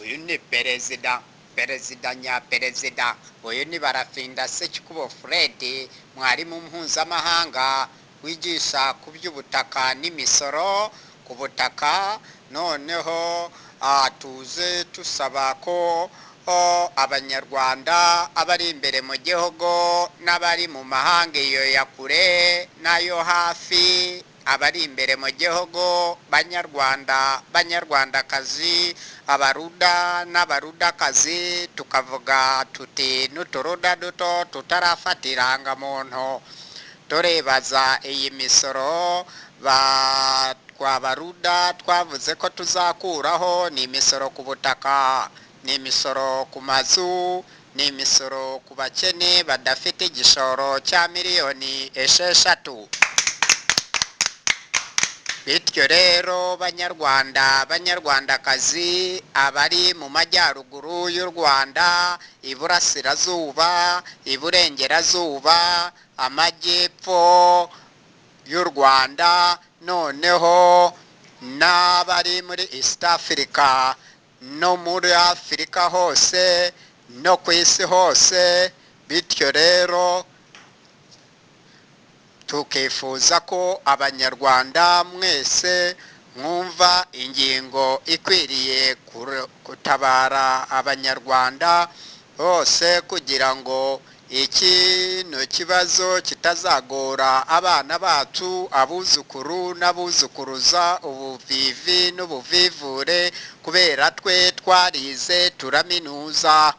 Uyu ni perezida, perezida nyaperezida. Uyu ni Barafinda Sekikubo Fred, mwarimu mpuzamahanga wigisha ku by'ubutaka n'imisoro ku butaka. Noneho tuze tusaba ko Abanyarwanda abari imbere mu gihugu n'abari mu mahanga, iyo ya kure n'ayo hafi, abari imbere mu gihugu, Banyarwanda, Banyarwandakazi, Abaruda n'Abarudakazi, tukavuga tuti n'uturuda duto tutarafata irangamuntu, turebaza iyi misoro twabaruda twavuze ko tuzakuraho. Ni imisoro ku butaka, ni imisoro ku mazu, ni imisoro ku bakene badafite igishoro cya miliyoni 6. Bityo rero, Banyarwanda, Banyarwandakazi, abari mu majyaruguru y'u Rwanda, iburasirazuba, iburengerazuba, amajyepfo y'u Rwanda, noneho n'abari muri East Africa no muri Afurika hose no ku isi hose, bityo rero tukifuza ko Abanyarwanda mwese mwumva ingingo ikwiriye gutabara Abanyarwanda bose, kugira ngo ikino kibazo kitazagora abana bacu, abuzukuru n'abuzukuruza, ubuvivi n'ubuvivure, kubera twe twarize turaminuza.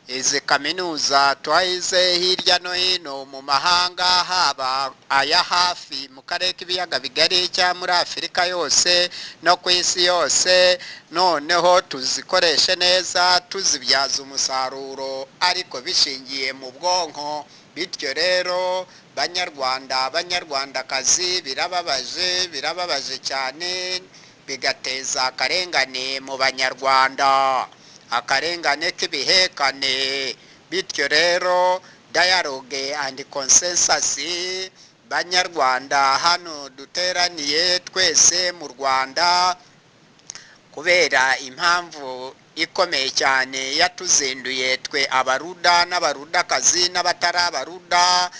Izi kaminuza twayize hirya no hino mu mahanga, haba aya hafi mu karere k'Ibiyaga Bigari cyangwa muri Afurika yose no ku isi yose. Noneho tuzikoreshe neza, tuzibyaza umusaruro, ariko bishingiye mu bwonko. Bityo rero, Banyarwanda, Banyarwandakazi, birababaje, birababaje cyane, bigateza akarengane mu Banyarwanda, akarengane k'ibihekane. Bityo rero, dialogue and consensus, Banyarwanda, hano duteraniye twese mu Rwanda kubera impamvu ikomeye cyane yatuzinduye twe Abaruda n'Abarudakazi n'abatari Abaruda,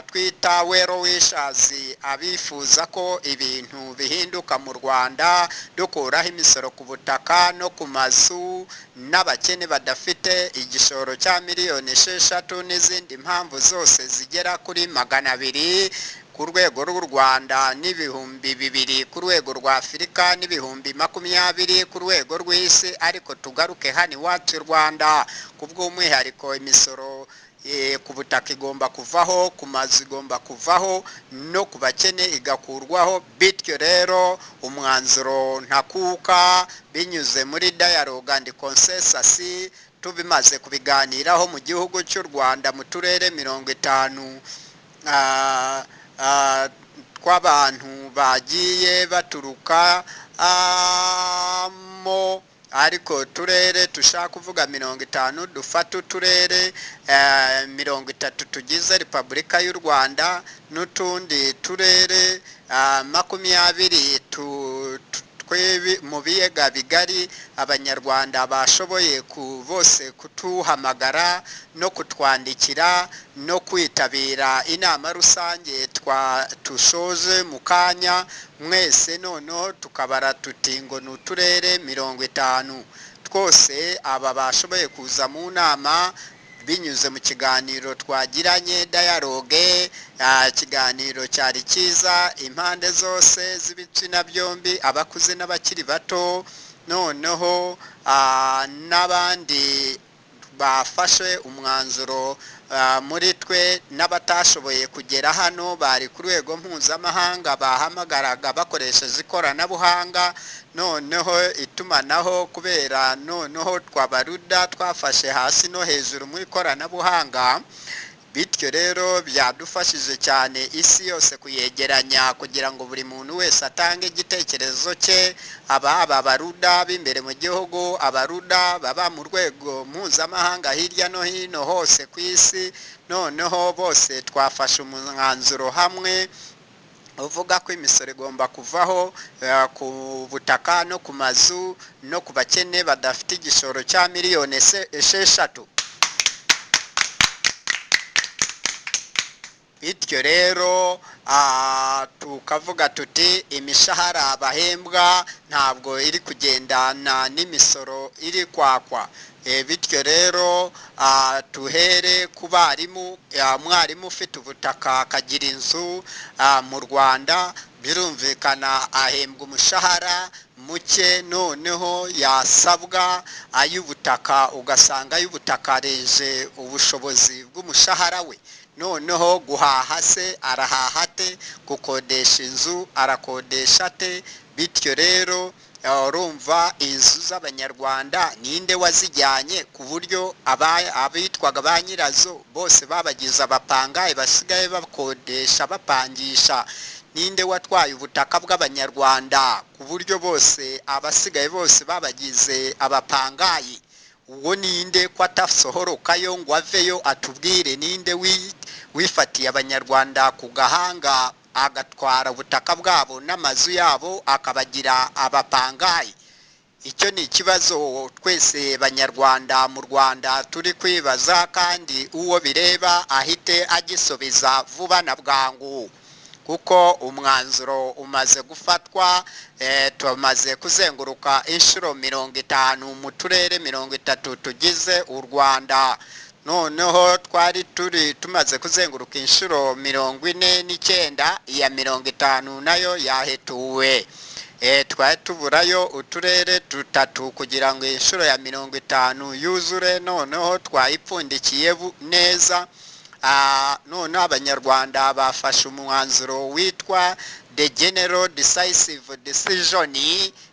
twita well wishers, abifuza ko ibintu bihinduka mu Rwanda, dukuraho imisoro ku butaka no ku mazu n'abakene badafite igishoro cya miliyoni 6 n'izindi mpamvu zose zigera kuri 200 ku rwego rw'u Rwanda, n'2000 ku rwego rwa Afurika, n'20,000 ku rwego rw'isi. Ariko tugaruke hano iwacu i Rwanda ku bw'umwihariko, imisoro ku butaka igomba kuvaho, ku mazu igomba kuvaho, no ku bakene igakurwaho. Bityo rero, umwanzuro ntakuka binyuze muri dialogue and consensus, tubimaze kubiganiraho mu gihugu cy'u Rwanda mu turere 50 tw'abantu bagiye baturuka mo, ariko uturere tushaka kuvuga 50, dufate uturere 30 tugize Repubulika y'u Rwanda n'utundi turere 20 mu Biyaga Bigari. Abanyarwanda bashoboye ku bose kutuhamagara no kutwandikira no kwitabira inama rusange twa tushoje mu kanya mwese, noneho tukabara tuti ngo ni uturere 50 twose. Aba bashoboye kuza mu nama binyuze mu kiganiro twagiranye, dialogue, ikiganiro cyari cyiza, impande zose z'ibitsina byombi, abakuze n'abakiri bato, noneho n'abandi bafashe umwanzuro muri twe n'abatashoboye kugera hano bari ku rwego mpuzamahanga, bahamagaraga bakoresheje ikoranabuhanga, noneho itumanaho, kubera noneho twabaruda twafashe hasi no hejuru mu ikoranabuhanga. Bityo rero byadufashije cyane isi yose kuyegeranya kugira ngo buri muntu wese atange igitekerezo cye, ababa Abaruda b'imbere mu gihugu, Abaruda baba mu rwego mpuzamahanga hirya no hino hose ku isi. Noneho bose twafashe umwanzuro hamwe. uvuga ko imisoro igomba kuvaho ku butaka no ku mazu no ku bakene badafite igishoro cya miliyoni 6. Bityo rero tukavuga tuti imishahara bahembwa ntabwo iri kugendana n'imisoro iri kwakwa. Bityo rero tuhere ku barimu. Umwarimu ufite ubutaka akagira inzu mu Rwanda, birumvikana ahembwa umushahara muke, noneho yasabwa ay'ubutaka ugasanga ay'ubutaka arenze ubushobozi bw'umushahara we. Noneho guhaha se arahaha ate? Gukodesha inzu arakodesha ate? Bityo rero urumva inzu z'Abanyarwanda ninde wazijyanye, ku buryo abitwaga ba nyirazo bose babagize abapangayi basigaye bakodesha bapangisha? Ninde watwaye ubutaka bw'Abanyarwanda ku buryo bose abasigaye bose babagize abapangayi? Uwo ninde ko atasohorokayo ngo aveyo atubwire ninde wifatiye Abanyarwanda ku gahanga agatwara ubutaka bwabo n'amazu yabo akabagira abapangayi? Icyo ni ikibazo twese Banyarwanda mu Rwanda turi kwibaza, kandi uwo bireba ahite agisubiza vuba na bwangu, kuko umwanzuro umaze gufatwa. Tumaze kuzenguruka inshuro 50 mu turere 30 tugize u Rwanda. Noneho twari turi tumaze kuzenguruka inshuro 49, iya 50 nayo yahetuwe. Twari tuburayo uturere 3 kugira ngo inshuro ya 50 yuzure, noneho twayipfundikiye neza. Noneho Abanyarwanda bafashe umwanzuro witwa the general decisive decision,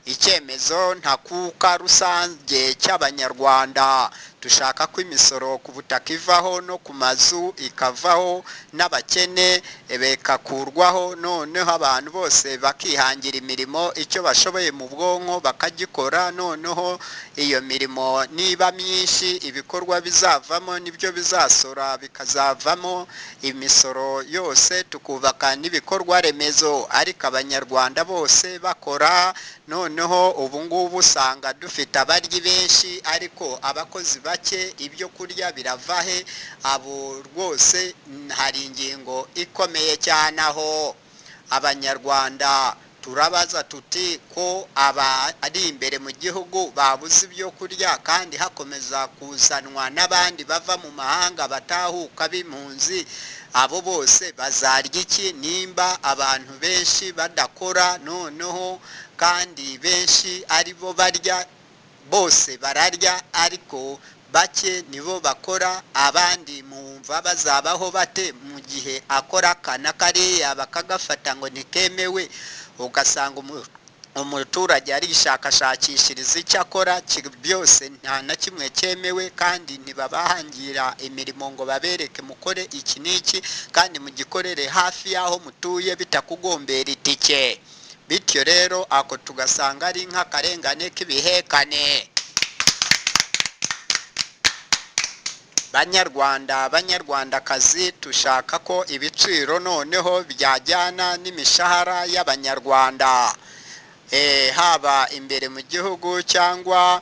icyemezo ntakuka rusange cy'Abanyarwanda. Dushaka ko imisoro ku butaka ivaho no ku mazu ikavaho, n'abakene bekakurwaho, noneho abantu bose bakihangira imirimo, icyo bashoboye mu bwonko bakagikora. Noneho iyo mirimo niba myinshi, ibikorwa bizavamo nibyo bizasora, bikazavamo imisoro yose, tukubaka n'ibikorwa remezo, ariko Abanyarwanda bose bakora. Noneho ubu ngubu usanga dufite abaryi benshi ariko abakozi bake, ibyo kurya birava he? Abo rwose hari ingingo ikomeye cyane aho Abanyarwanda turabaza tuti ko aba ari imbere mu gihugu babuze ibyo kurya, kandi hakomeza kuzanwa n'abandi bava mu mahanga batahuka b'impunzi, abo bose bazarya iki nimba abantu benshi badakora? Noneho kandi benshi aribo barya, bose bararya ariko bake nibo bakora, abandi mumva bazabaho bate mu gihe akora aka na kariya bakagafata ngo ntikemewe? Ugasanga umuturage arishakashakishiriza icyo akora byose nta na kimwe cyemewe, kandi ntibabahangira imirimo ngo babereke mukore iki n'iki kandi mugikorere hafi y'aho mutuye bitakugombera itike. Bityo rero ako tugasanga ari nk'akarengane k'ibihekane. Banyarwanda, Banyarwandakazi, tushaka ko ibiciro noneho byajyana n'imishahara y'Abanyarwanda, haba imbere mu gihugu cyangwa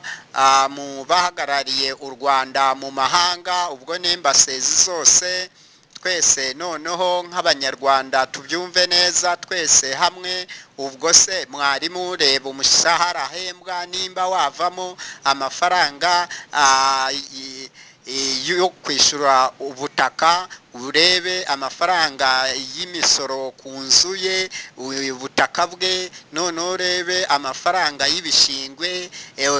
mu bahagarariye u Rwanda mu mahanga, ubwo n'embasezi zose. Twese noneho nk'Abanyarwanda tubyumve neza twese hamwe. Ubwo se mwarimu reba umushahara ahembwa nimba wavamo amafaranga yo kwishyura ubutaka, urebe amafaranga y'imisoro ku nzu ye, ubutaka bwe, noneho urebe amafaranga y'ibishingwe,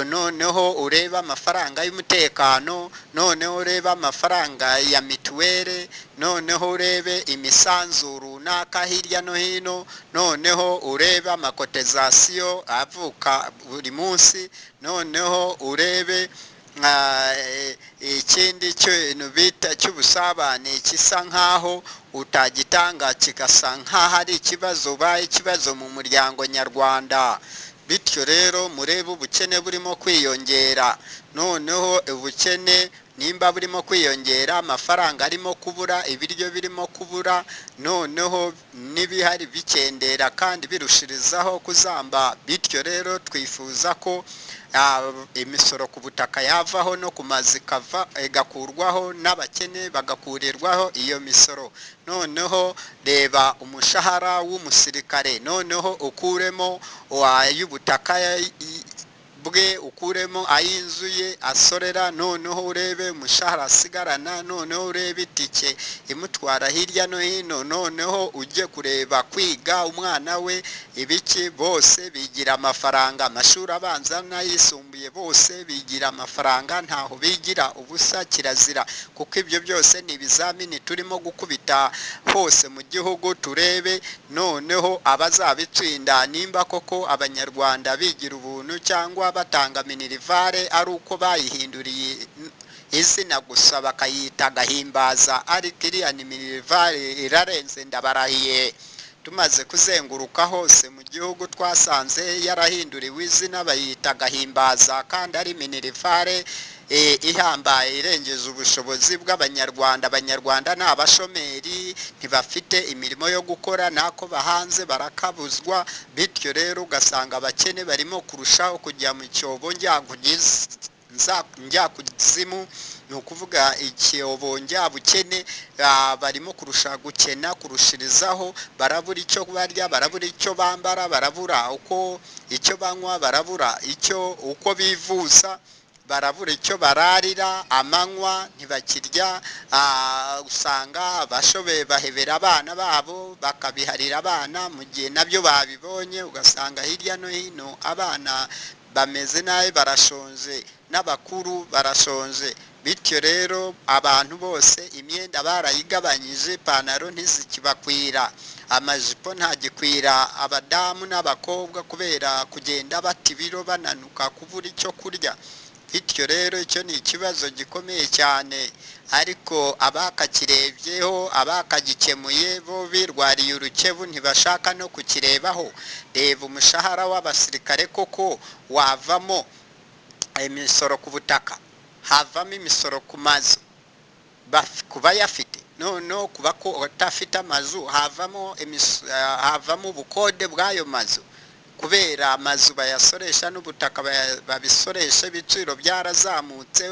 noneho urebe amafaranga y'umutekano, noneho urebe amafaranga ya mituweli, noneho urebe imisanzu runaka hirya no hino, noneho urebe amakotezasiyo avuka buri munsi, noneho urebe ikindi kintu bita cy'ubusabane gisa nkaho utagitanga kigasa nkaho ari ikibazo, ubaye ikibazo mu muryango nyarwanda. Bityo rero murebe ubukene burimo kwiyongera. Noneho ubukene Nimba burimo kwiyongera, amafaranga arimo kubura, ibiryo birimo kubura, noneho n'ibihari bikendera kandi birushirizaho kuzamba. Bityo rero twifuza ko imisoro ku butaka yavaho no ku mazu igakurwaho, n'abakene bagakurirwaho iyo misoro. Noneho reba umushahara w'umusirikare, noneho ukuremo ay'ubutaka bwe, ukuremo ay'inzu ye asorera, noneho urebe umushahara asigarana, noneho urebe itike imutwara hirya no hino, noneho ujye kureba kwiga umwana we ibiki. Bose bigira amafaranga, amashuri abanza n'ayisumbuye bose bigira amafaranga, ntaho bigira ubusa, kirazira. Kuko ibyo byose ni ibizamini turimo gukubita hose mu gihugu, turebe noneho abazabitsinda nimba koko Abanyarwanda bigira ubuntu cyangwa batanga minerivare ari uko bayihinduriye izina gusa bakayita gahimbaza, ariko iriya ni minerivare irarenze, ndabarahiye. Tumaze kuzenguruka hose mu gihugu twasanze yarahinduriwe izina bayita gahimbaza, kandi ari minerivare ihambaye irengeje ubushobozi bw'Abanyarwanda. Abanyarwanda ni abashomeri, ntibafite imirimo yo gukora, nako bahanze barakabuzwa. Bityo rero ugasanga abakene barimo kurushaho kujya mu cyobo njyakuzimu, ni ukuvuga icyobo njyabukene. Barimo kurusha gukena kurushirizaho, barabura icyo barya, barabura icyo bambara, barabura uko icyo banywa, barabura icyo uko bivuza, barabura icyo bararira amanywa, ntibakirya. Usanga abashoboye bahebera abana babo, bakabiharira abana mu gihe nabyo babibonye. Ugasanga hirya no hino abana bameze nabi, barashonje, n'abakuru barashonje. Bityo rero abantu bose imyenda barayigabanyije, ipantaro ntizikibakwira, amajipo ntagikwira abadamu n'abakobwa kubera kugenda bata ibiro, bananuka, kubura icyo kurya. Bityo rero icyo ni ikibazo gikomeye cyane, ariko abakakirebyeho, abakagikemuye bo birwariye urukebu, ntibashaka no kukirebaho. Reba umushahara w'abasirikare koko wavamo imisoro ku butaka, havamo imisoro ku mazu ku bayafite, noneho ku badafite amazu havamo ubukode bw'ayo mazu, kubera amazu bayasoresha n'ubutaka babisoresha, ibiciro byarazamutse.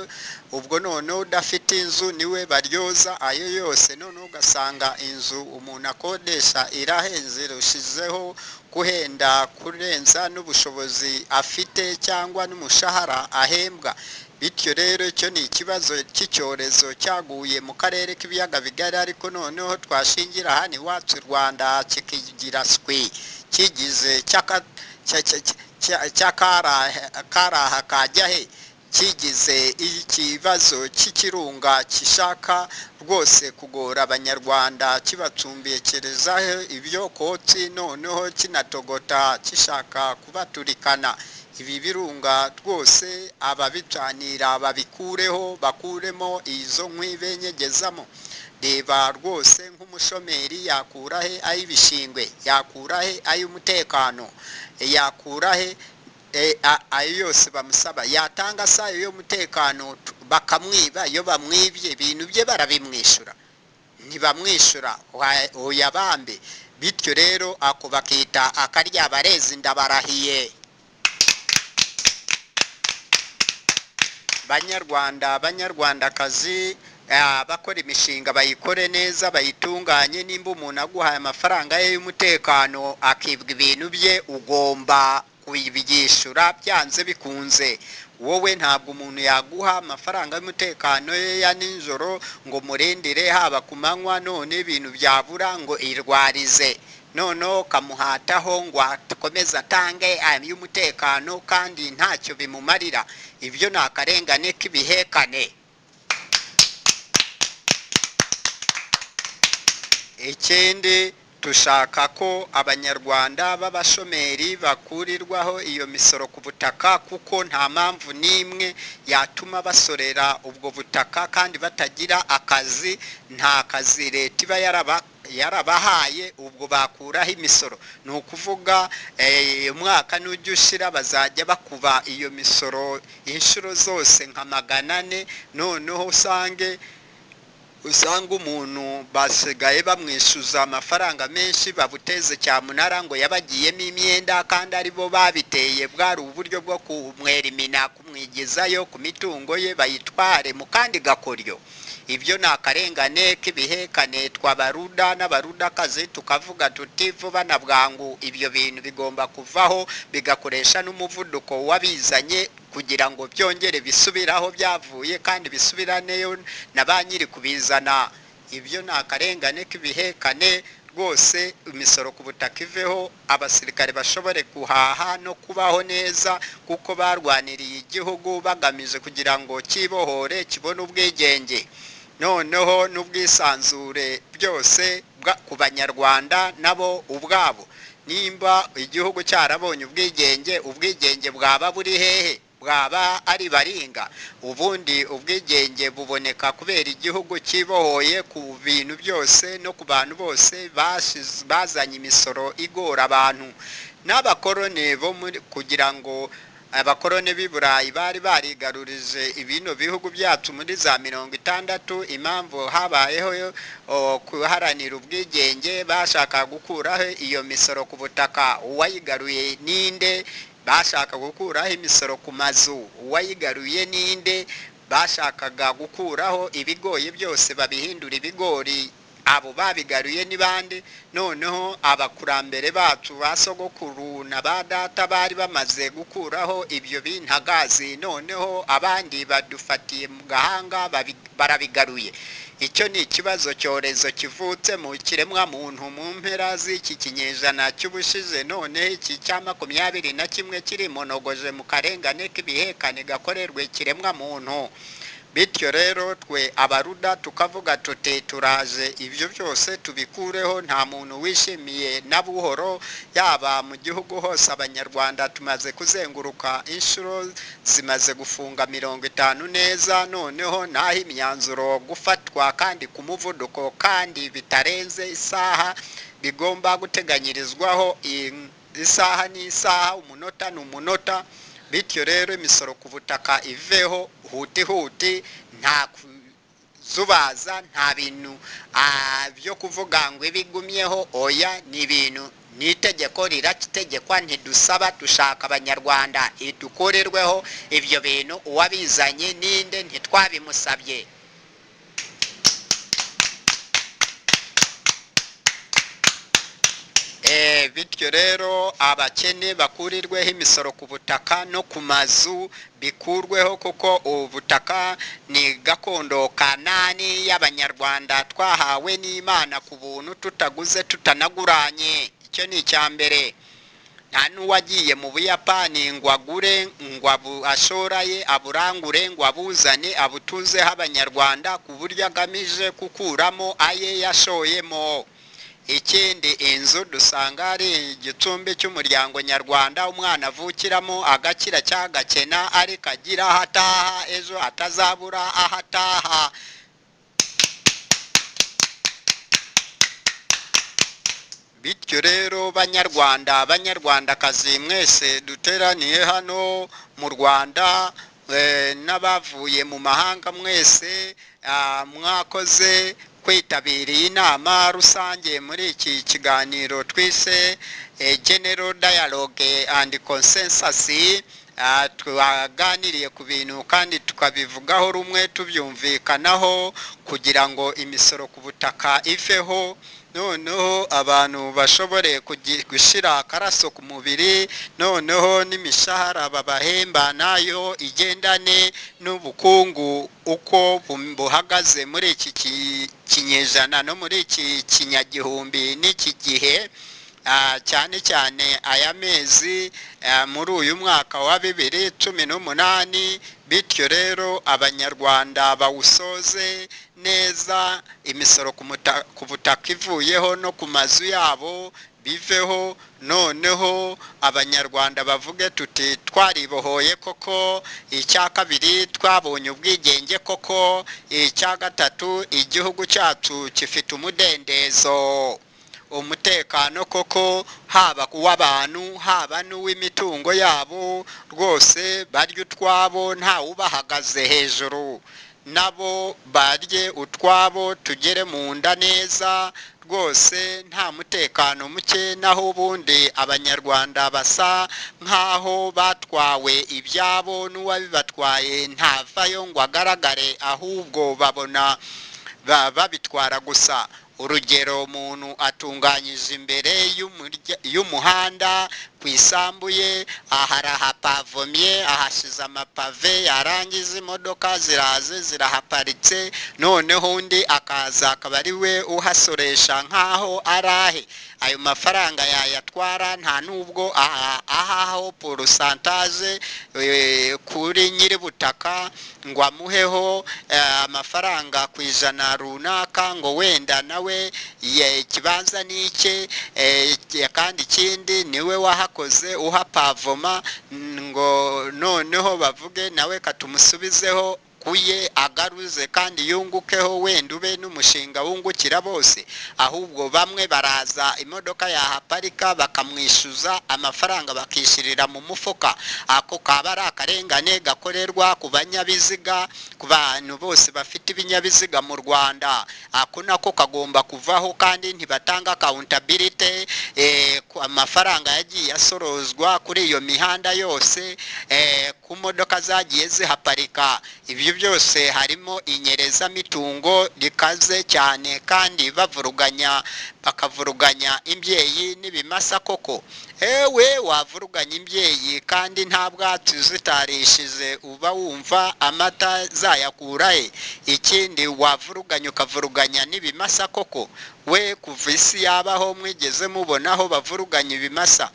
Ubwo noneho udafite inzu niwe baryoza ayo yose, noneho ugasanga inzu umuntu akodesha irahenze, irushijeho guhenda kurenza n'ubushobozi afite cyangwa n'umushahara ahembwa. Bityo rero icyo ni ikibazo cy'icyorezo cyaguye mu karere k'ibiyaga bigari, ariko noneho twashingira hano iwacu i Rwanda kikigira swi, kigize cy'akaraha kajya he, kigize ikibazo cy'ikirunga gishaka rwose kugora Abanyarwanda, kibacumbikerezaho ibyo kotsi, noneho kinatogota gishaka kubaturikana. Ibi birunga rwose ababicanira babikureho, bakuremo izo nkwi benyegezamo. Reba rwose nk'umushomeri yakura he ay'ibishingwe, yakura he ay'umutekano, yakura he ayo yose bamusaba? Yatanga se ayo y'umutekano bakamwiba? Iyo bamwibye ibintu bye barabimwishyura? Ntibamwishyura, oya bambe. Bityo rero ako bakita akaryabarezi, ndabarahiye. Banyarwanda, Banyarwandakazi, abakora imishinga bayikore neza, bayitunganye. Nimba umuntu aguhaye amafaranga ye y'umutekano akibwa ibintu bye, ugomba kubyishyura byanze bikunze. Wowe ntabwo umuntu yaguha amafaranga y'umutekano ye ya nijoro ngo murindire haba ku manywa, none ibintu byabura ngo irwarize, noneho kamuhataho ngo akomeze atange ay'umutekano kandi ntacyo bimumarira. Ibyo ni akarengane k'ibihekane. Ikindi Dushaka ko Abanyarwanda b'abashomeri bakurirwaho iyo misoro ku butaka, kuko nta mpamvu n'imwe yatuma basorera ubwo butaka kandi batagira akazi. Nta kazi leta iba yarabahaye, ubwo bakuraho imisoro. Ni ukuvuga umwaka nujya ushira bazajya bakuba iyo misoro inshuro zose nka 400. Noneho usanga umuntu basigaye bamwishyuza amafaranga menshi, babuteze cyamunara ngo yabagiyemo imyenda kandi aribo babiteye. Bwari uburyo bwo kumwerimina, kumwigizayo ku mitungo ye, bayitware mu kandi gakoryo. Ibyo ni akarengane k'ibihekane. Twabaruda n'Abarudakazi tukavuga tuti vuba na bwangu ibyo bintu bigomba kuvaho, bigakoresha n'umuvuduko wabizanye kugira ngo byongere bisubiraho byavuye kandi bisubiraneyo na ba nyiri kubizana. Ibyo ni akarengane k'ibihekane rwose. Imisoro ku butaka iveho, abasirikare bashobore guhaha no kubaho neza, kuko barwaniriye igihugu bagamije kugira ngo kibohore, kibone ubwigenge noneho n'ubwisanzure byose ku Banyarwanda nabo ubwabo. Nimba igihugu cyarabonye ubwigenge, ubwigenge bwaba buri hehe? Bwaba ari baringa. Ubundi ubwigenge buboneka kubera igihugu kibohoye ku bintu byose no ku bantu bose bazanye imisoro igora abantu n'abakoroni bo muri, kugira ngo abakoroni b'i Burayi bari barigarurije ibino bihugu byacu muri za 60. Impamvu habayeho guharanira ubwigenge, bashaka gukuraho iyo misoro ku butaka. Uwayigaruye ninde? Bashaka gukuraho imisoro ku mazu. Uwayigaruye ninde? Bashakaga gukuraho ibigoyi byose babihindura ibigori. Abo babigaruye ni bande? Noneho abakurambere bacu ba sogokuru na ba data bari bamaze gukuraho ibyo bintagazi, noneho abandi badufatiye mu gahanga barabigaruye. Icyo ni ikibazo cyorezo kivutse mu kiremwa muntu mu mpera z'iki kinyejana cy'ubushize, none iki cya 21 kirimonogoje mu karengane k'ibihekane gakorerwe ikiremwa muntu. Bityo rero twe Abaruda tukavuga tuti turaje ibyo byose tubikureho. Nta muntu wishimiye na buhoro, yaba mu gihugu hose. Abanyarwanda tumaze kuzenguruka inshuro zimaze gufunga 50 neza. Noneho naho imyanzuro gufatwa kandi ku muvuduko kandi bitarenze isaha, bigomba guteganyirizwaho isaha n'isaha, umunota n'umunota. Bityo rero imisoro ku butaka iveho huti huti, nta kuzubaza, nta bintu byo kuvuga ngo ibigumyeho. Oya, ni ibintu ni itegeko rirategekwa. Ntidusaba, dushaka Abanyarwanda idukorerweho ibyo bintu. Uwabizanye ninde? Ntitwabimusabye. Bityo rero abakene bakurirweho imisoro ku butaka no ku mazu, bikurweho, kuko ubutaka ni gakondo kanani y'Abanyarwanda twahawe n'Imana ku buntu, tutaguze, tutanaguranye. Icyo ni icya mbere. Nta n'uwagiye mu Buyapani ngo agure, ngo ashoraye aburangure, ngo abuzane abutuzeho Abanyarwanda ku buryo agamije gukuramo aye yashoyemo. Ikindi, inzu dusanga ari igicumbi cy'umuryango nyarwanda, umwana avukiramo agakira cyangwa agakena, ariko agira aho ataha, ejo atazabura aho ataha. Bityo rero Banyarwanda, Banyarwandakazi mwese duteraniye hano mu Rwanda, n'abavuye mu mahanga mwese, mwakoze kwitabira iyi nama rusange muri iki kiganiro twise General Dialogue and Consensus. Twaganiriye ku bintu kandi tukabivugaho rumwe, tubyumvikanaho, kugira ngo imisoro ku butaka iveho, noneho abantu bashobore gushyira akaraso ku mubiri, noneho n'imishahara babahemba nayo igendane n'ubukungu uko buhagaze muri iki kinyejana no muri iki kinyagihumbi n'iki gihe. cyane cyane aya mezi muri uyu mwaka wa 2018. Bityo rero Abanyarwanda bawusoze neza, imisoro ku butaka ivuyeho no ku mazu yabo biveho, noneho Abanyarwanda bavuge tuti: "Twaribohoye koko." Icya kabiri, twabonye ubwigenge koko. Icya gatatu, igihugu cyacu gifite umudendezo, umutekano koko, haba uw'abantu, haba n'uw'imitungo yabo. Rwose barye utwabo ntawubahagaze hejuru, nabo barye utwabo tugere mu nda neza rwose, nta mutekano muke. Naho ubundi Abanyarwanda basa nk'aho batwawe ibyabo, n'uwabibatwaye ntavayo ngo agaragare, ahubwo babona babitwara gusa. Urugero, umuntu atunganyije imbere y'umuhanda ku isambu ye, arahapavomye, ahashize amapave, yarangiza imodoka ziraze zirahaparitse, noneho undi akaza akaba ari we uhasoresha nk'aho arahe. Ayo mafaranga yayatwara, nta n'ubwo ahaho pourcentage kuri nyir'ubutaka ngo amuheho amafaranga ku ijana runaka, ngo wenda nawe ikibanza ni icye, kandi ikindi niwe wahakoze uhapavoma, ngo noneho bavuge nawe katumusubizeho kuye agaruze kandi yungukeho, wenda ube n'umushinga wungukira bose. Ahubwo bamwe baraza, imodoka yahaparika bakamwishyuza amafaranga, bakishyirira mu mufuka. Ako kaba ari akarengane gakorerwa ku banyabiziga, ku bantu bose bafite ibinyabiziga mu Rwanda. Ako nako kagomba kuvaho. Kandi ntibatanga accountability ku amafaranga yagiye asorozwa kuri iyo mihanda yose, ku modoka zagiye zihaparika. Ibyo byose harimo inyerezamitungo rikaze cyane, kandi bavuruganya, bakavuruganya imbyeyi n'ibimasa koko. Ewe, wavuruganya imbyeyi kandi nta bwatsi zitarishije, uba wumva amata zayakura he? Ikindi, wavuruganya ukavuruganya n'ibimasa koko. We, kuva isi yabaho mwigeze mubonaho bavuruganya ibimasa?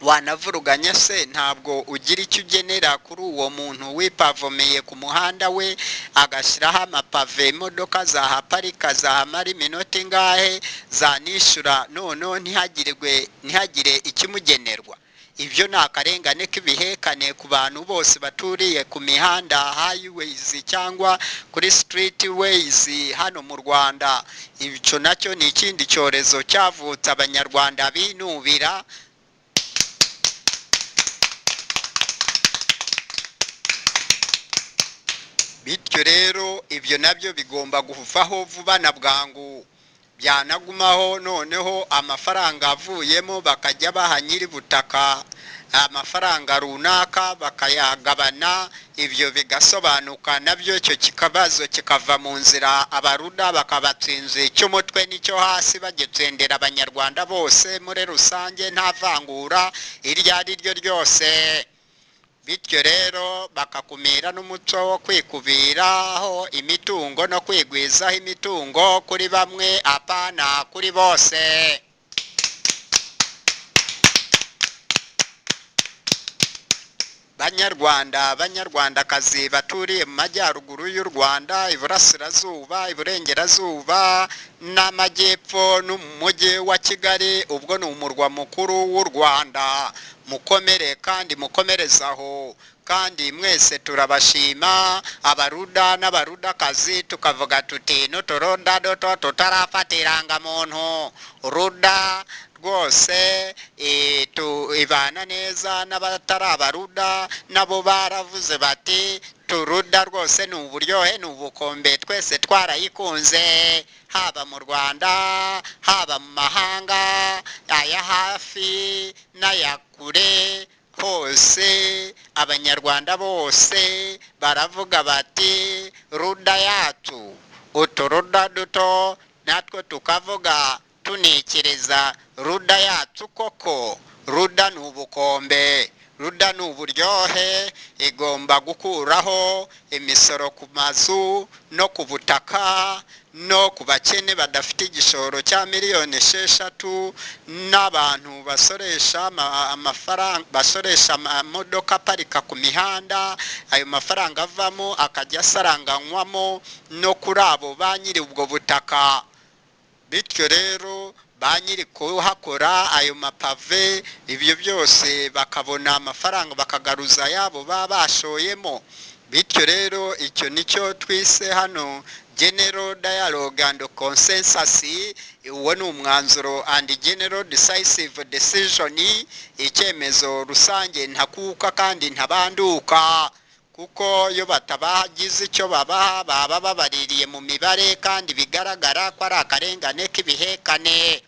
Wanavuruganya se, ntabwo ugira icyo ugenera kuri uwo muntu wipavomeye ku muhanda we, agashyiraho amapave, imodoka zahaparika zahamara iminota ingahe, zanishyura, noneho ntihagire ikimugenerwa. Ibyo ni akarengane k'ibihekane ku bantu bose baturiye ku mihanda, highways cyangwa kuri street ways hano mu Rwanda. Icyo nacyo ni ikindi cyorezo cyavutse Abanyarwanda binubira. Bityo rero ibyo nabyo bigomba kuvaho vuba na bwangu. Byanagumaho, noneho amafaranga avuyemo bakajya baha nyiri butaka amafaranga runaka, bakayagabana, ibyo bigasobanuka nabyo, icyo kikabazo kikava mu nzira. Abaruda bakabatsinze icy'umutwe n'icyo hasi, bagitsindira Abanyarwanda bose muri rusange, nta vangura iryo ari ryo ryose. Bityo rero bakakumira n'umuco wo kwikubiraho imitungo no kwigwizaho imitungo kuri bamwe, apana kuri bose. Banyarwanda, Banyarwandakazi baturiye mu majyaruguru y'u Rwanda, iburasirazuba, iburengerazuba n'amajyepfo, no mu mujyi wa Kigali, ubwo ni umurwa mukuru w'u Rwanda, mukomere kandi mukomereze aho. Kandi mwese turabashima, Abaruda n'Abarudakazi, tukavuga tuti: "N'uturuda duto tutarafata irangamuntu, ruda rwose ibana neza n'abatari Abaruda." Nabo baravuze bati: "Turuda rwose ni uburyohe, ni ubukombe, twese twarayikunze, haba mu Rwanda, haba mu mahanga aya hafi n'aya kure." Hose Abanyarwanda bose baravuga bati: "Ruda yacu." Uturuda duto natwo tukavuga tunikiriza: "Ruda yacu koko, ruda ni ubukombe." Ruda ni uburyohe, igomba gukuraho imisoro ku mazu no ku butaka no ku bakene badafite igishoro cya 6 miliyoni, n'abantu basoresha amafaranga, basoresha amamodoka aparika ku mihanda. Ayo mafaranga avamo akajya asaranganywamo no kuri abo ba nyiri ubwo butaka. Bityo rero ba nyiri kuhakora ayo mapave, ibyo byose bakabona amafaranga, bakagaruza ayabo baba bashoyemo. Bityo rero icyo nicyo twise hano general dialogue and consensus. Uwo ni umwanzuro and general decisive decision, icyemezo rusange ntakuka kandi ntabanduka, kuko iyo batabagize icyo babaha baba babaririye mu mibare, kandi bigaragara ko ari akarengane k'ibihekane.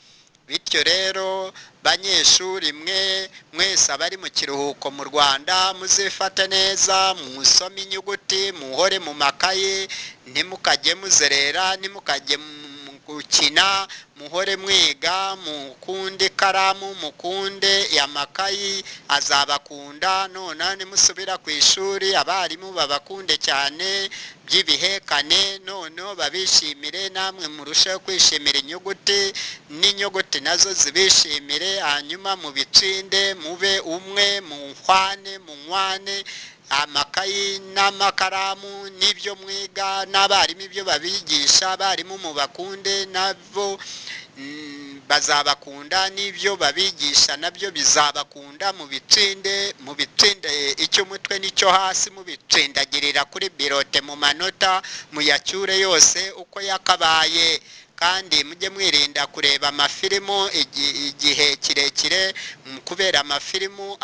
Bityo rero banyeshuri mwe mwese abari mu kiruhuko mu Rwanda, muzifate neza, musome inyuguti, muhore mu makaye, ntimukajye muzerera, ntimukajye gukina, muhore mwiga, mukunde ikaramu, mukunde amakayi, azabakunda. None nimusubira ku ishuri, abarimu babakunde cyane by'ibihekane, noneho babishimire, namwe murusheho kwishimira inyuguti, n'inyuguti nazo zibishimire. Hanyuma mubitsinde, mube umwe, muhwane, munywane amakayi n'amakaramu n'ibyo mwiga n'abarimu ibyo babigisha. Abarimu mubakunde, nabo bazabakunda, n'ibyo babigisha nabyo bizabakunda. Mubitsinde, mubitsinde icy'umutwe n'icyo hasi, mubitsindagirira kuri birote mu manota, muyacyure yose uko yakabaye. Kandi mujye mwirinda kureba amafilimu igihe kirekire, kubera amafilimu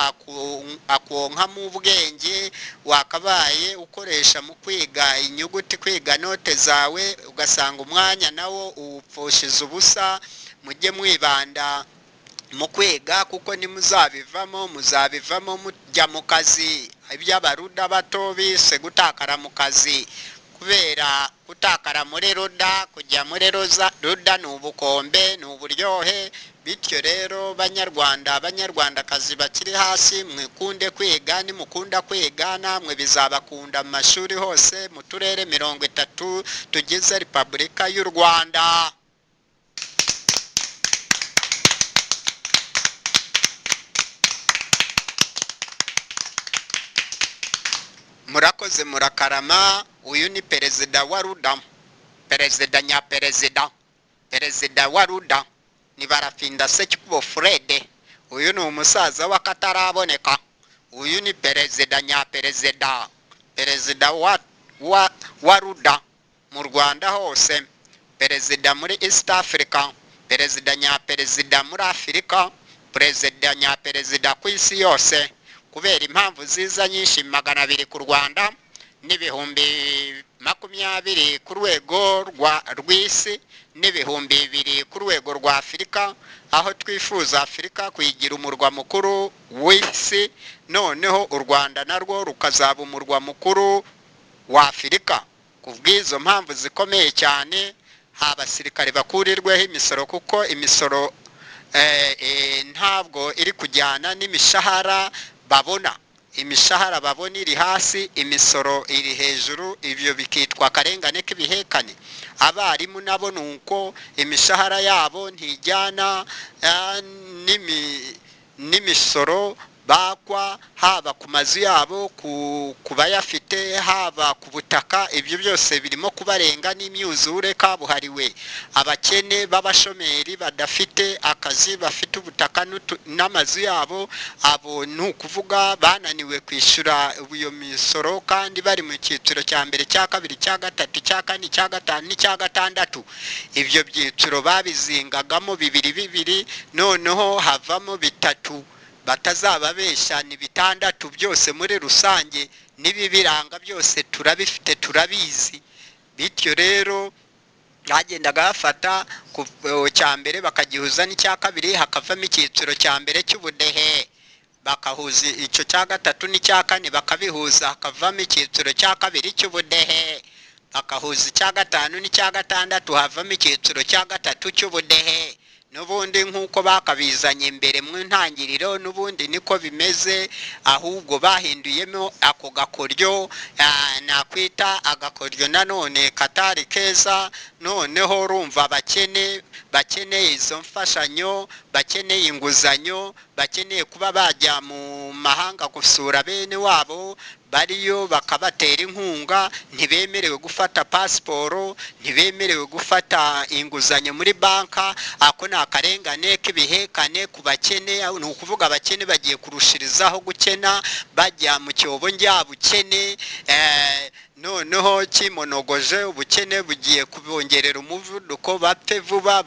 akonkamo ubwenge wakabaye ukoresha mu kwiga inyuguti, kwiga note zawe, ugasanga umwanya nawo uwupfushiza ubusa. Mujye mwibanda mu kwiga, kuko ntimuzabivamo, muzabivamo mujya mu kazi, iby'abaruda bato bise gutakara mu kazi. Kubera gutakara muri ruda, kujya muri ruza ruda ni ubukombe, ni uburyohe. Bityo rero banyarwanda, banyarwandakazi bakiri hasi, mwikunde kwiga. Nimukunda kwiga namwe bizabakunda mu mashuri hose mu turere 30 tugize Repubulika y'u Rwanda. Murakoze, murakarama. Uyu ni perezida wa ruda, perezida nyaperezida, perezida wa ruda ni Barafinda Sekikubo Fred. Uyu ni umusaza w'akataraboneka. Uyu ni perezida nyaperezida, perezida wa ruda mu Rwanda hose, perezida muri East Africa, perezida nyaperezida muri Afurika, perezida nyaperezida ku isi yose, kubera impamvu ziza nyinshi 200 ku Rwanda n'20,000 ku rwego rw'isi n'2000 ku rwego rwa Afurika, aho twifuza Afurika kuyigira umurwa mukuru w'isi, noneho u Rwanda narwo rukazaba umurwa mukuru wa Afurika. Ku bw'izo mpamvu zikomeye cyane, abasirikare bakurirweho imisoro, kuko imisoro ntabwo iri kujyana n'imishahara babona. Imishahara babona iri hasi, imisoro iri hejuru, ibyo bikitwa akarengane k'ibihekane. Abarimu nabo ni uko, imishahara yabo ntijyana n'imisoro bakwa, haba ku mazu yabo ku bayafite, haba ku butaka. Ibyo byose birimo kubarenga n'imyuzure kabuhariwe. Abakene b'abashomeri badafite akazi, bafite ubutaka n'amazu yabo, abo ni ukuvuga bananiwe kwishyura iyo misoro kandi bari mu cyiciro cya mbere, cya kabiri, cya gatatu, cya kane, cya gatanu n'icya gatandatu. Ibyo byiciro babizingagamo bibiri bibiri, noneho havamo bitatu. Batazababesha, ni bitandatu byose muri rusange, n'ibibiranga byose turabifite, turabizi. Bityo rero bagendaga bafata ku cya mbere bakagihuza n'icya kabiri, hakavamo icyiciro cya mbere cy'ubudehe. Bakahuza icyo cya gatatu n'icya kane, bakabihuza, hakavamo icyiciro cya kabiri cy'ubudehe. Bakahuza icya gatanu n'icya gatandatu, havamo icyiciro cya gatatu cy'ubudehe. N'ubundi nk'uko bakabizanye mbere mu ntangiriro, n'ubundi niko bimeze, ahubwo bahinduyemo ako gakoryo, nakwita agakoryo nanone katari keza. Noneho urumva abakene bakeneye izo mfashanyo, bakeneye inguzanyo, bakeneye kuba bajya mu mahanga gusura bene wabo bariyo bakabatera inkunga, ntibemerewe gufata pasiporo, ntibemerewe gufata inguzanyo muri banka. Ako ni akarengane k'ibihekane ku bakene. Ni ukuvuga abakene bagiye kurushirizaho gukena, bajya mu cyobo njyabukene. Noneho kimonogoje ubukene bugiye kubongerera umuvuduko, bapfe vuba,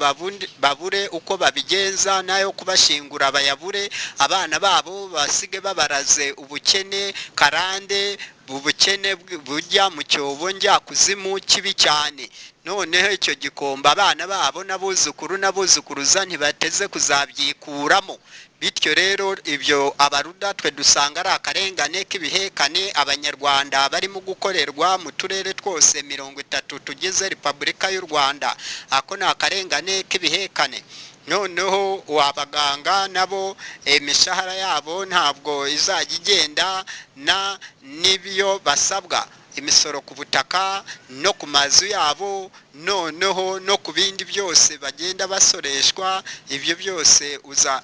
babure uko babigenza, nayo kubashingura bayabure, abana babo basige babaraze ubukene karande, ubukene bujya mu cyobo njyakuzimu kibi cyane. Noneho icyo gikombe abana babo n'abuzukuru n'abuzukuruza ntibateze kuzabyikuramo. Bityo rero ibyo abaruda twe dusanga ari akarengane k'ibihekane abanyarwanda barimo gukorerwa mu turere twose 30 tugize Repubulika y'u Rwanda. Ako ni akarengane k'ibihekane. Noneho abaganga nabo imishahara yabo ntabwo izajya igenda na n'ibyo basabwa, imisoro ku butaka no ku mazu yabo, noneho no ku bindi byose bagenda basoreshwa. Ibyo byose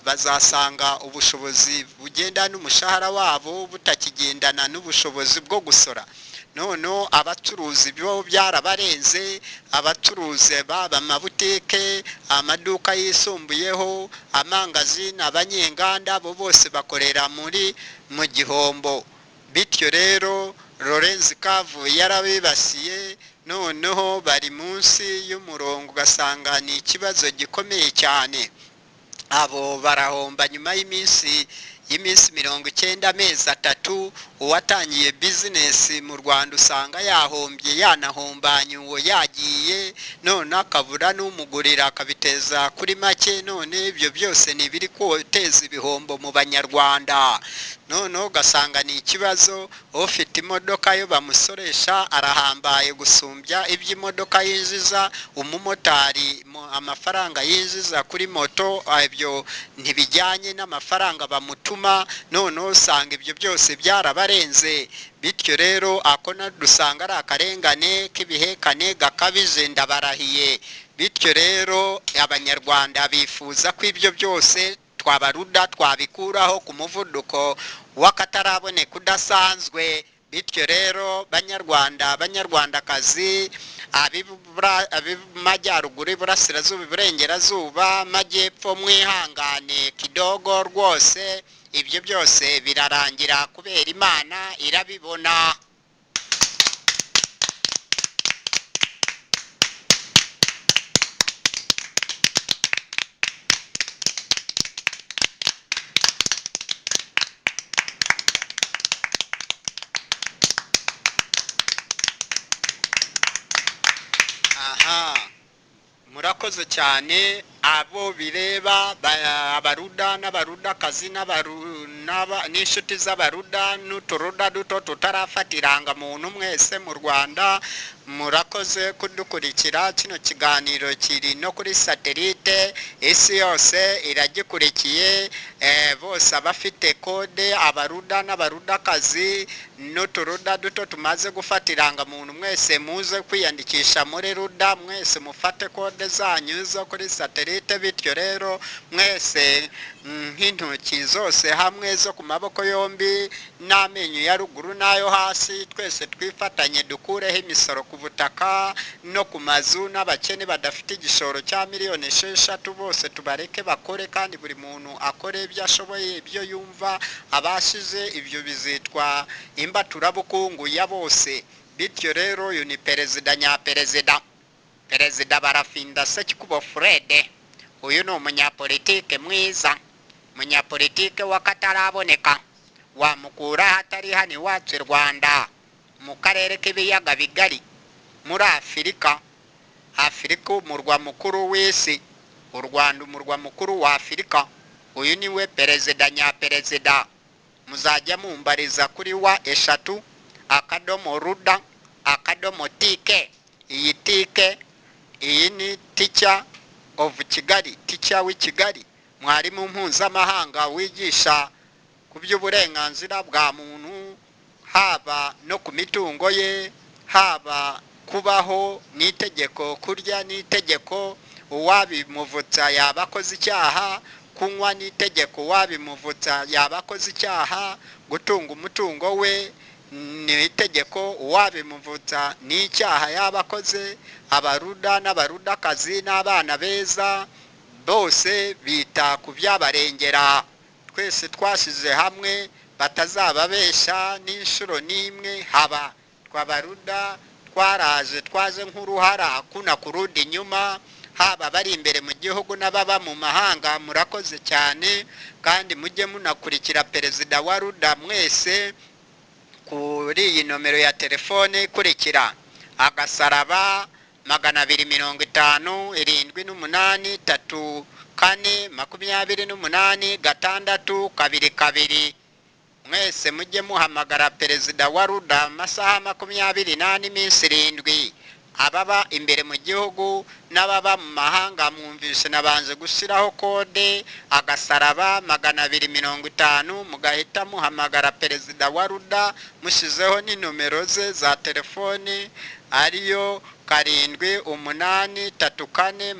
bazasanga ubushobozi bugenda n'umushahara wabo butakigendana n'ubushobozi bwo gusora. Noneho abacuruzi bo byarabarenze, abacuruzi baba amabutike, amaduka yisumbuyeho, amangazini, abanyenganda, bo bose bakorera mu gihombo. Bityo rero Lorenzi Kavu yarabibasiye, noneho bari munsi y'umurongo, ugasanga ni ikibazo gikomeye cyane. Abo barahomba nyuma y'iminsi 90, amezi 3. Uwatangiye bizinesi mu Rwanda usanga yahombye, yanahombanye uwo yagiye, none akabura n'umugurira akabiteza kuri make. None ibyo byose ni ibiri guteza ibihombo mu banyarwanda. Noneho ugasanga ni ikibazo. Ufite imodoka yo bamusoresha arahambaye gusumbya iby'imodoka yinjiza, umumotari amafaranga yinjiza kuri moto ibyo ntibijyanye n'amafaranga bamutuma. Noneho usanga ibyo byose byarabarenze. Bityo rero ako dusanga ari akarengane k'ibihekane gakabije, ndabarahiye. Bityo rero abanyarwanda bifuza ko ibyo byose twabaruda twabikuraho ku muvuduko w'akataraboneka udasanzwe. Bityo rero banyarwanda, banyarwandakazi, ab'amajyaruguru, iburasirazuba, iburengerazuba, amajyepfo, mwihangane kidogo rwose, ibyo byose birarangira kubera Imana irabibona. Murakoze cyane abo bireba, abaruda n'abarudakazi n'inshuti z'abaruda n'uturuda duto tutarafatiranga muntu mwese mu Rwanda, murakoze kudukurikira. Kino kiganiro kiri no kuri satelite, isi yose iragikurikiye. Bose abafite kode, abaruda n'abarudakazi n'uturuda duto tumaze gufatiranga muntu, mwese muze kwiyandikisha muri ruda, mwese mufate kode zanyu zo kuri satelite. Bityo rero mwese nk'intoki zose hamwe zo ku maboko yombi n'amenyo ya ruguru n'ayo hasi, twese twifatanye dukureho imisoro ku butaka no ku mazu, n'abakene badafite igishoro cya miliyoni 6 bose tubareke bakore, kandi buri muntu akore ibyo ashoboye, ibyo yumva abashije. Ibyo bizitwa imbaturabukungu ya bose. Bityo rero uyu ni perezida nyaperezida, Perezida Barafinda Sekikubo Fred. Uyu ni umunyapolitike mwiza, umunyapolitike w'akataraboneka, wamukura hatari hano iwacu i Rwanda, mu karere k'ibiyaga bigari muri Afurika. Afurika umurwa mukuru w'isi, u Rwanda umurwa mukuru wa Afurika. Uyu niwe perezida nyaperezida. Muzajya mumbariza kuri wa 3 akadomo ruda akadomo tike. Iyi tike, iyi ni tica of Kigali, teacher w'i Kigali, mwarimu mpuzamahanga wigisha ku by'uburenganzira bwa muntu, haba no ku mitungo ye, haba kubaho n'itegeko, kurya n'itegeko, uwabimuvutsa yaba akoze icyaha, kunywa n'itegeko, uwabimuvutsa yaba akoze icyaha, gutunga umutungo we ni itegeko, uwabimuvutsa ni icyaha yaba akoze. Abaruda n'abarudakazi n'abana beza bose bita ku byabarengera. Twese twashyize hamwe batazababesha n'inshuro n'imwe. Haba twabaruda twaraje, twaje nk'uruhara kuna kurundi inyuma, haba bari imbere mu gihugu n'ababa mu mahanga. Murakoze cyane, kandi mujye munakurikira perezida wa Ruda mwese kuri iyi nomero ya telefone ikurikira: agasaraba 250 78 34 28 6 2 2. Mwese mujye muhamagara perezida wa Ruda amasaha 24, iminsi 7. Ababa imbere mu gihugu n'ababa mu mahanga, mwumvise nabanje gushyiraho kode agasaraba 250, mugahita muhamagara perezida wa Ruda mushyizeho n'inomero ze za telefoni, ariyo 7 8 3 4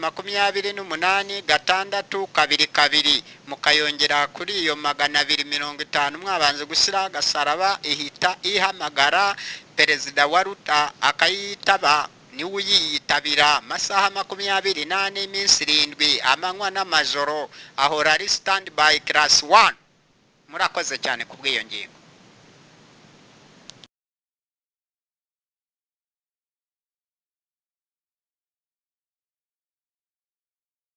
28 6 2 2, mukayongera kuri iyo 250 mwabanje gushyira agasaraba, ihita ihamagara perezida wa Ruda akayitaba, niwe uyiyitabira amasaha 24, iminsi 7, amanywa n'amajoro, ahora ari stand by class 1. Murakoze cyane ku bw'iyo ngingo.